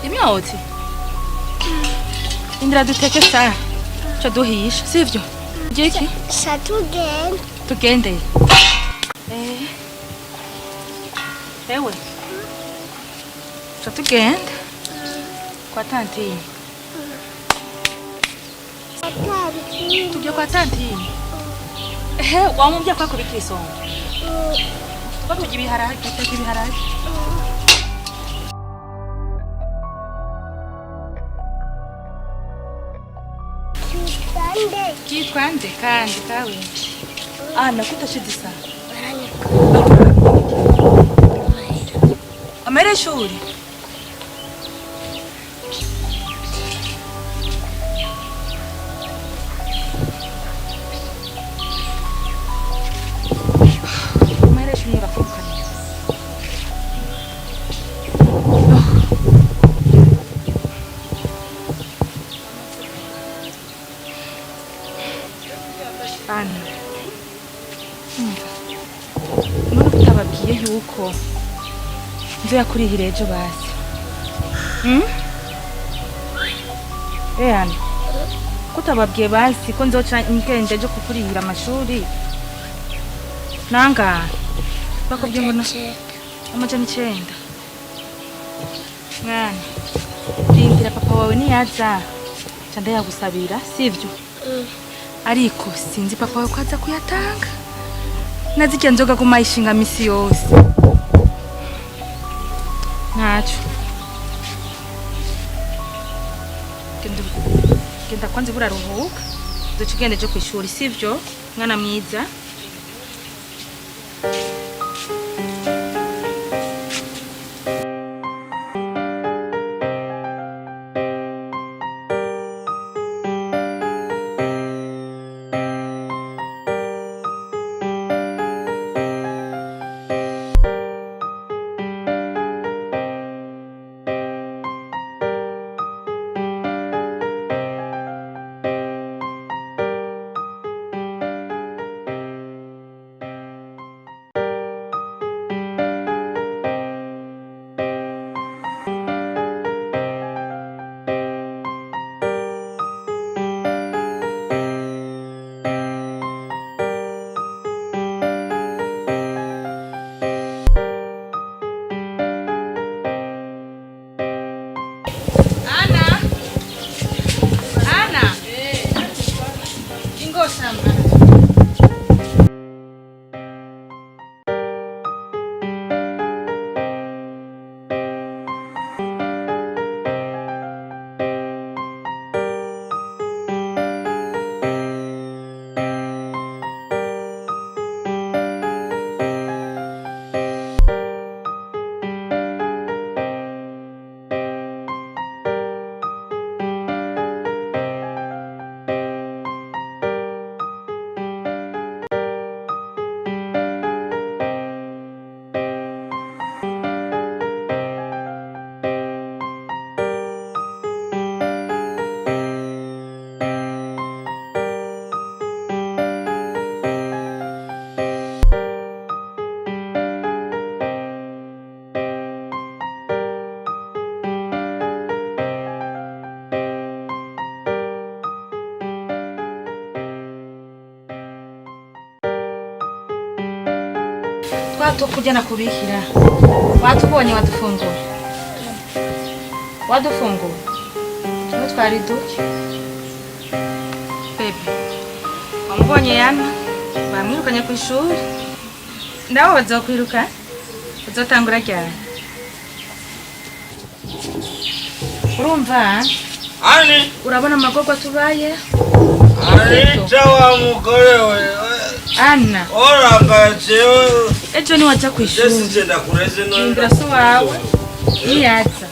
Imyotsi. Indira duteke sa. Cyo duhisha, sivyo? Giki? Sha tugende. Tugende. Eh. Ewe. Cyo tugende. Kwa tantine. Tantine. Tujye kwa tantine. Ehe, wamubye kwa kubika isonga. Tuba tujya ibiharage, duteka ibiharage. Kitande. Kitwa nde kandi kawe? Ana kutashize sana. Amahera y'ishuri. Amahera y'ishuri urakurukana. Ana. Umva. None utababwiye yuko nzoyakurihira ejo basi. Hmm? Eh Ana. Kutababwiye basi ko nzoca ngenda ejo kukurihira amashuri. Nanga. Bakubwiye ngo 900. Mwana. Rindira papa wawe niyaza. Ca ndayagusabira, sivyo? Ariko sinzi papa wawe ko aza kuyatanga. Nazirya nzoga guma ishinga misi yose. Ntaco. Genda genda kwanza buraruhuka. Uzoca ugenda ejo kw'ishuri, sivyo? Mwana mwiza. Ana. Ana. Ingo shamba. Twatukurya nakubikira. Watubonye wadufungura. Wadufungura. Tumwe twari duke. Bebe. Wamubonye yana? Bamwirukanye ku ishuri. Ndaho bazokwiruka? Bazotangura ryari? Urumva? Ani, Urabona amagorwa tubaye? Anita wa mugore we. Ana, Oranga jewe. ejo niwaja ku ishuri. Jesi ngenda kureze no. Hindura so wawe. Niyaza.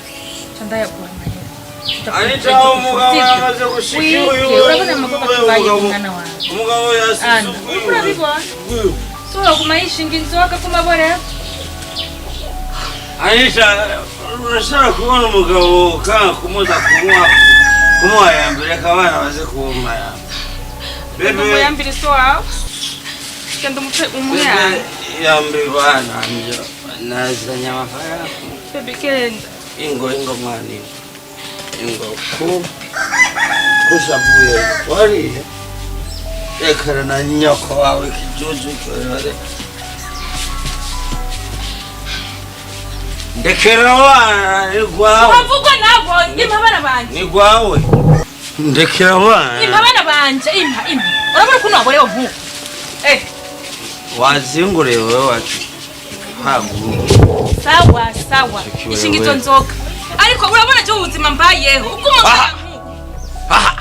Ca ndayaguha amahera. Anita umugabo yamaze gushika Wige, iwe. urabona amagorwa tubaye umwana wawe. Umugabo yasize Ana, uriko urabibona? Sura guma yishinga inzoga kumaborera. Anita, urashobora kubona umugabo kanga kumuza kumuha ya mbere akabana baze kumpa ya mbere. Genda umuyambire so wawe. Genda umuce umuyambe. Bebe yambi bana njo nazanye amafaranga. Bebe genda. Ingo ingo mwana ingo. Ingo ku kushavuye wariye. Rekana na nyoko wawe kijuju cyore. Ndekera abana ni gwawe. Wavugwa nabo impa abana banje. Ni gwawe. Ndekera abana. Impa abana banje impa impa. Urabona ukuntu waborewe nkuko. Eh. Wazinguriye wewe wacu. Hagu. Sawa sawa. Ishinga izo nzoga. Ariko urabona cyo ubuzima mbayeho. Ubwo umugabo nkuko. Aha.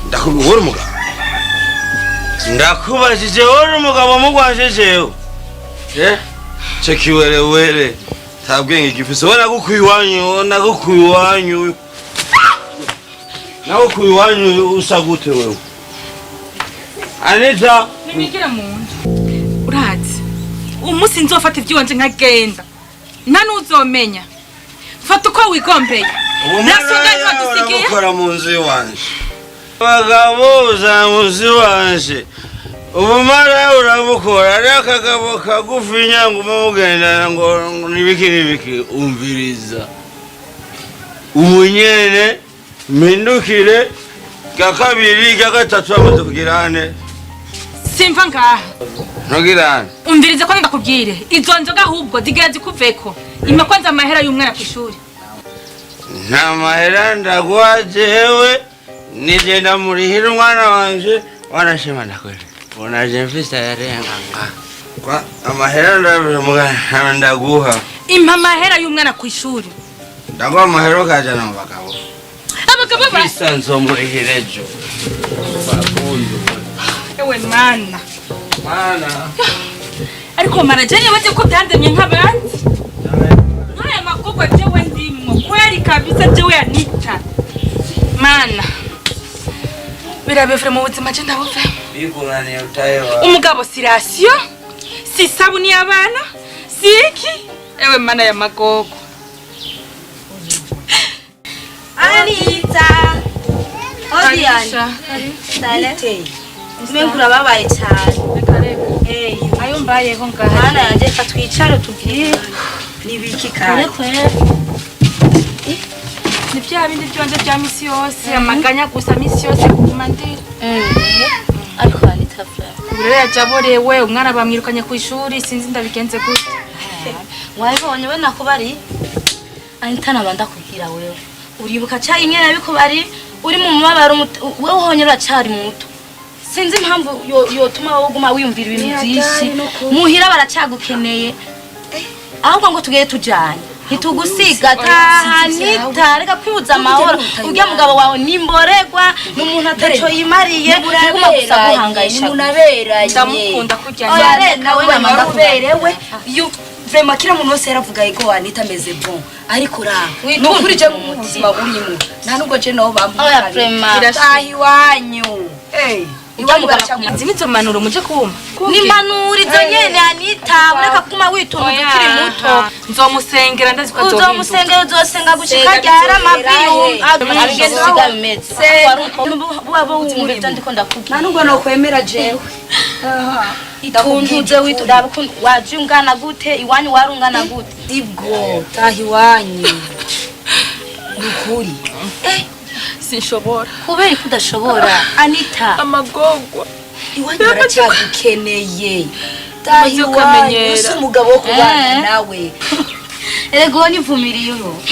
Ndakubwira umugabo. Ndakubajije wowe umugabo mugwaje jewe. Eh? Cyo kiwerewere. Nta bwenge gifise. Wowe nagukuye iwanyu, nagukuye iwanyu. Nagukuye iwanyu usa gute wewe? Anita, Nimwigira mu nzu. Urazi. Umunsi nzofata ivy'iwanje nkagenda. Nta n'uzomenya. Fata uko wigombeye. Nasunga ntiwadusigiye. Urakora mu nzu iwanje. Abagabo uza mu nzu iwanje. Ubumara urabukora ari akagabo kagufi nyanguma mugendana ngo nibiki nibiki umviriza. Ubu nyene mpindukire ga kabiri ga gatatu amaze kugira ane. Simva ngaha. Ntugira ane. Umviriza ko ndakubwire. Izo nzoga ahubwo zigira zikuveko. Ima kwanza amahera y'umwana kw'ishuri. Nta mahera ndaguha jewe nigenda murihira umwana wanje wanashima ndakwere. Unaje mfise ayarenga nga. Kwa amahera ndavuga ndaguha. Impa amahera y'umwana kw'ishuri. Ndaguha amahera ukajana mu bagabo. Abagabo ba Mfise nzomurihira ejo. Bakundu. Ewe mana. Mana. Ariko mana je nibaze ko byandemye nk'abandi. Nk'aya makogwa jewe ndimwo kweri kabisa jewe Anita. Mana. Birabefre mu buzima je ndabuve. Bikunaniye utayewa. Umugabo si rasiyo, si isabuni y'abana, si iki. Ewe mana ya magogo. Anita. Odian. Sale. Umengo urababaye cyane. Reka reka. Ayo mbayeho ngaha. Mana yanjye reka twicare tubwire nibiki kandi. Ni bya bindi byonje bya misi yose, amaganya gusa misi yose kuguma ndira. Ariko Anita frère. Ubu rero yajaborewe umwana bamwirukanye ku ishuri sinzi ndabigenze gute. Wabibonye we nako bari Anita nabanda kubwira wewe. Uribuka cya ingene abiko bari uri mu mubabaro wewe uhonye uracari muto. Sinzi impamvu yotuma wowe uguma wiyumvira ibintu byinshi. Muhira baracagukeneye. Ahubwo ngo tugeye tujanye. Ntitugusiga tahanita reka kwibuza amahoro. Urya mugabo wawe nimboregwa n'umuntu ataco yimariye uguma gusa guhangayisha. Nimunaberanye. Ndamukunda kurya. Oya reka we namanda uberewe. Iyo vraiment kila muntu wese yaravuga ego Anita ameze bon. Ariko ra nukuri je mu buzima burimo. Nta nubwo je nabo bampa. Oya vraiment. Taha iwanyu. Eh, iwanyu baracagukeneye. Nzi nizo mpanuro muje kumpa. Nimpanuro izo nyene Anita ureka kuma witunga ukiri muto. Nzomusengera ndazi ko azohinduka. Uzomusengera uzosenga gushika ryara amavi yumva bimeze. Waba wumva ibyo ndiko ndakubwira. Nta nubwo nokwemera jewe. Ituntuze wituraba ukuntu waje ungana gute iwanyu warungana gute. Ibwo taha iwanyu. Nukuri. Sinshobora. Kubera ko udashobora Anita. Amagogwa. Iwanyu baracyagukeneye. Taha Umaze iwanyu ukamenyera. si umugabo wo kubana nawe. Erega nivumiriye ubu.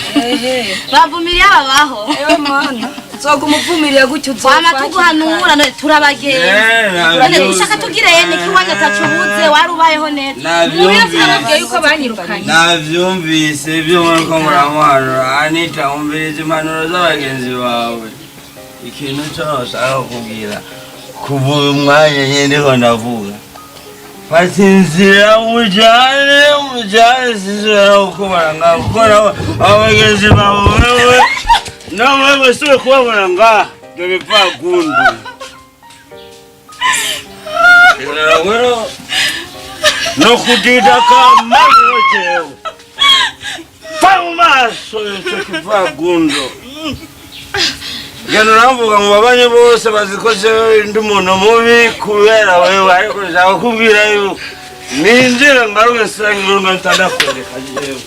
Bavumiriye ababaho. Ewe mana. Nzoguma uvumiriye gutyo uzopfa. Wama tuguhanura none turabagenzi. None ushaka tugire yene ko iwanyu atacubuze wari ubayeho neza. Nababwiye yuko banyirukanye. Navyumvise ibyo muriko muramuhanura. Anita umviriza impanuro z'abagenzi bawe. Ikintu cyose ushaka kukubwira kuva uyu mwanya nyene ndiko ndavuga. Fata inzira mujane mujane sinzira kukubona ngaho kuko nabo abagenzi bawe wewe nawe wewe kubabona ngaha ibyo bivagundu. Rero no kudida kamazi jewe. Pa mu maso icyo kivagundo. Genda uramvuga mu babanyi bose bazi ko jewe ndi umuntu mubi kubera wewe ariko nshaka kukubwira yuko ninjira ngaruke nsanga irunga ntandakwereka jewe.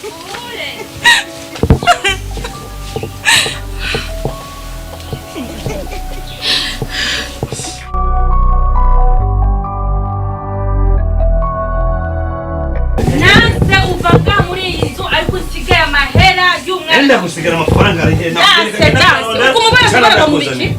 umwana. Enda gusigara amafaranga ari Danse, danse. Ukumubona kubera mu biki?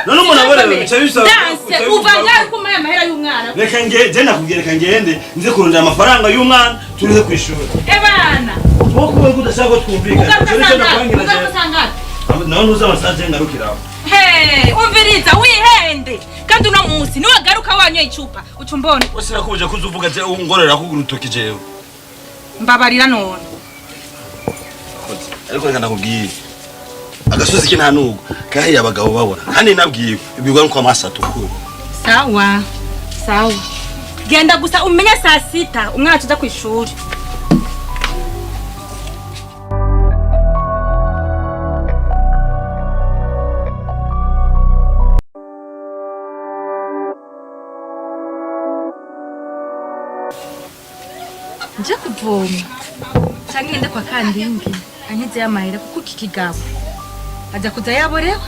None umuntu aborewe bica bisaba Danse, uva ngaho kumaya amahera y'umwana. Reka nge je nakubwira, reka ngende nze kurondera amafaranga y'umwana turihe ku ishuri. Ebana. Wowe kuba udashaka ko twumvikana. Ugaruka Icyo nicyo sangapi? nakwangira Ugaruka jewe. sangapi? Nawe ntuzi amasaha je ngarukiraho. Hey, umviriza wihende. Kandi uno munsi niwagaruka wanyoye icupa uca umbona. Wese nakubuje ko uzuvuga je ungorera kugura urutoki jewe. Mbabarira none. Ariko reka ndakubwiye, agasozi ke nta nubwo kahiye abagabo babona, kandi nabwiwe ibigwa nuko amaso atukura. Sawa. Sawa. Genda gusa umenye saa 6 umwana tuza ku ishuri. Nje kuvoma canke ngende kwa Kandingi ankize y'amahera, kuko iki kigabo aja kuza yaborewe.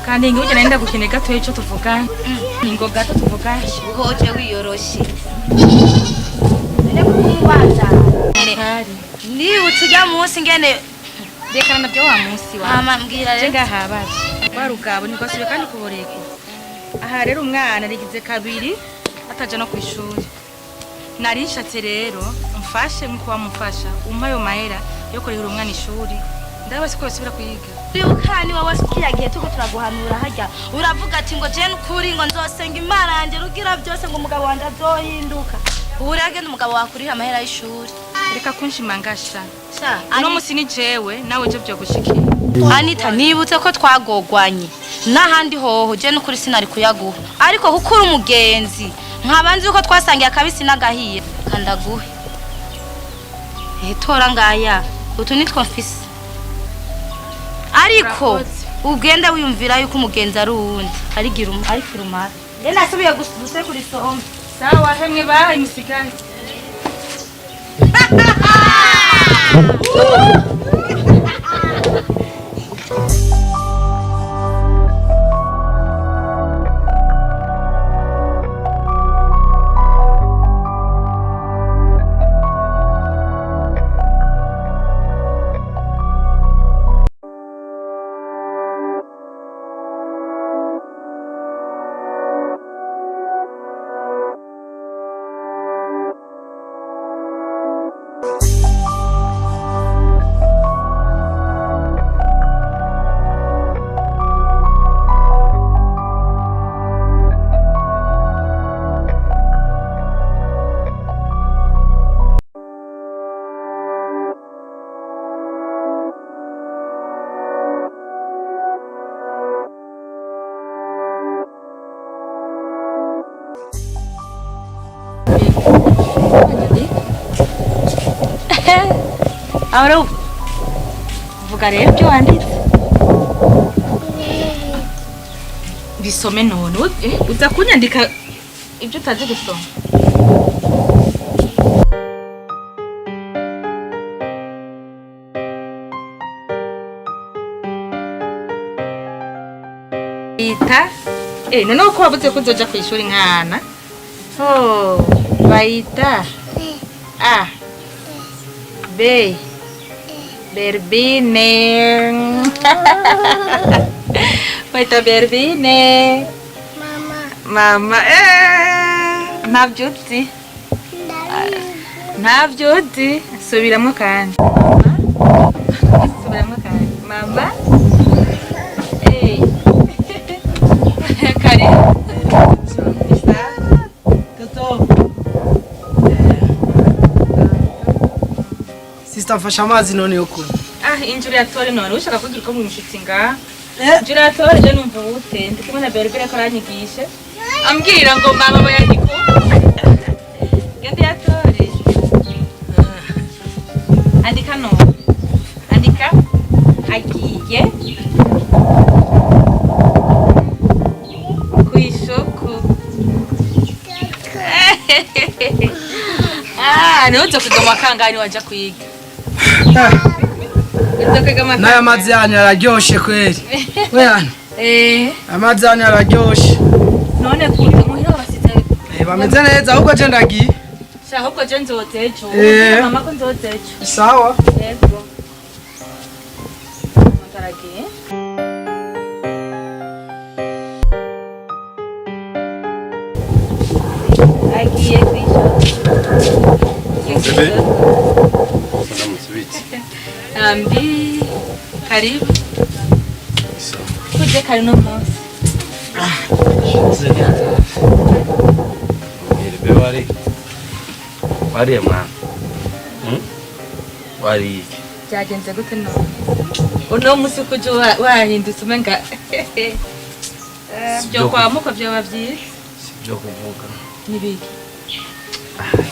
Kandi ngi ujya nenda gukeneye gato ico tuvugana. Ingo gato tuvugana. Uhoje wiyoroshe. Nene kumwaza. Hari. Nibutse ujya munsi ngene Rekana nabyo wa munsi wa. Mama mbwira Je rero. ngahabaje. Wa rugabo ntigwasubiye kandi kuboreka. Aha rero umwana rigize kabiri ataja no kwishuri. Nari nshatse rero mfashe nkuko wamufasha, umpa ayo mahera yo kurihira umwana ishuri. Ndaba siko yosubira kuyiga. Uribuka ni wowe kiriya gihe tuko turaguhanura harya uravuga ati ngo je nukuri ngo nzosenga Imana yanjye rugira byose ngo umugabo wanje azohinduka. Ubu rero genda umugabo wakuriha amahera y'ishuri. Reka kunshimangasha. Sha, Uno musi ni jewe nawe je vyogushikiye. Anita, nibutse ko twagogwanye n'ahandi hoho je nukuri sinari kuyaguha, ariko kuko uri umugenzi nkaba nzi uko twasangiye akabisi n'agahiye kandaguhe. Tora ngaya utu nitwo mfise, ariko Urakoze. ugenda wiyumvira yuko umugenzi ari uwundi arigira ariko irumara. Rero nasubiye gusekura isombe. Sawa hemwe bayi musigaye. Ahora vuga rero ibyo wanditse. Bisome none uza kunyandika ibyo utazi gusoma. Ita noneho ko wavuze ko uzoja kw'ishuri nkana. Oh, bayita A B Berbine. Bayita Berbine. Mama. Mama ntabyo uzi. Ntabyo uzi. Subiramwo kandi. Mama. Subiramwo kandi. Mama. Kare. Sister, mfasha amazi none yo kunywa. Ah, injuri yatore none ushaka kugira uko mushitsi nga. Injuri yatore je numva ubute ndi kumwe na Berbere ko aranyigishe. Ambwira ngo mama bayandiko. Gende yatore. Andika no. Andika agiye. Wige kw'isoko. Ah, niwe uza kwiga mu wa kangahe waja kwiga? Uza kwiga mu wa N'aya mazi yanyu araryoshe kweli. Weyana, amazi yanyu araryoshe. None kure muhira basize? Bameze neza, ahubwo je ndagiye. Sha, ahubwo je nzoza ejo. Eh. Mama ko nzoza ejo. Sawa. Yego. Ndaragiye. Agiye kw'isoko. Bébé. Ndamusubitse. Ambi. Karibu. Kuje kare no munsi. Be wari. Wariye mwana? Hmm? Wariye iki? Byagenze gute none? Uno munsi kuje wahindutse umenga byo kwamuka byoba byiza. Si byo kuvuga. Nibiki?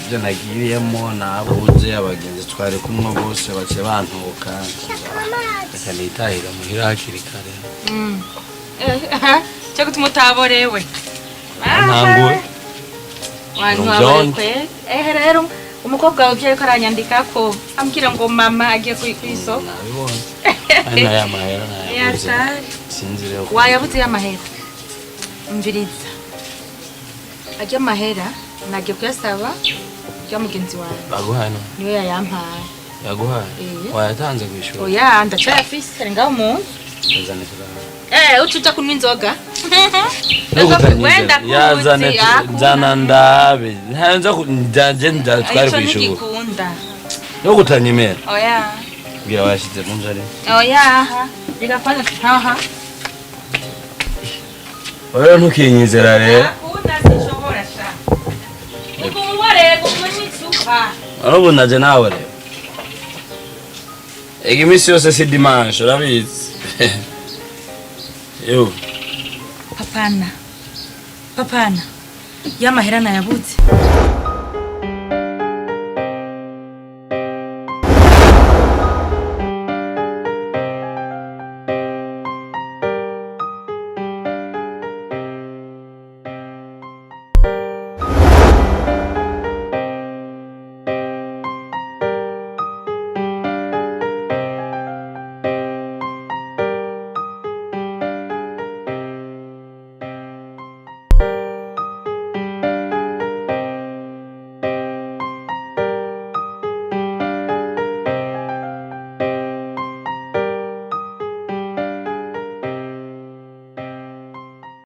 Ibyo nagiriyemo nabuze abagenzi twari kumwe bose, bace bantuka. Reka nitahira muhira hakiri kare. Cyo gutuma utaborewe. Ntanguwe. Wantu Nuvyonke. wawe kwe. Rero umukobwa wawe uvyo ariko aranyandika ko ambwira ngo mama agiye kw'isoko. Nabibonye. Ari naya mahera nayabuze. Yatari. Sinzi rero. Wayabuze y'amahera. Umviriza. Ajya amahera nagiye kuyasaba rya mugenzi wawe. Baguhaye no? Niwe yayampaye. Yaguhaye? Eh. Wayatanze kwishura? Oya, ndacayafise, ari ngaho mu nzu. Yazane turaba. Uca uja kunywa inzoga. Wenda Wenda yazane kuzi, akunda. Zana ndabe. Ntanza ndaje ndatware Ico kwishura. ntigikunda. No kutanyemera. Oya. Bwira wayashize mu nzu ari. Oya. Reka kwanza ntaha. Wewe ntukinyizera rero. Akunda sinshobora sha. Uguma uwarega unywa icupa. Ubu naje nawe rero. Ega iminsi yose si dimanche, urabizi. Yo. Papana. Papana. Y'amahera nayabuze.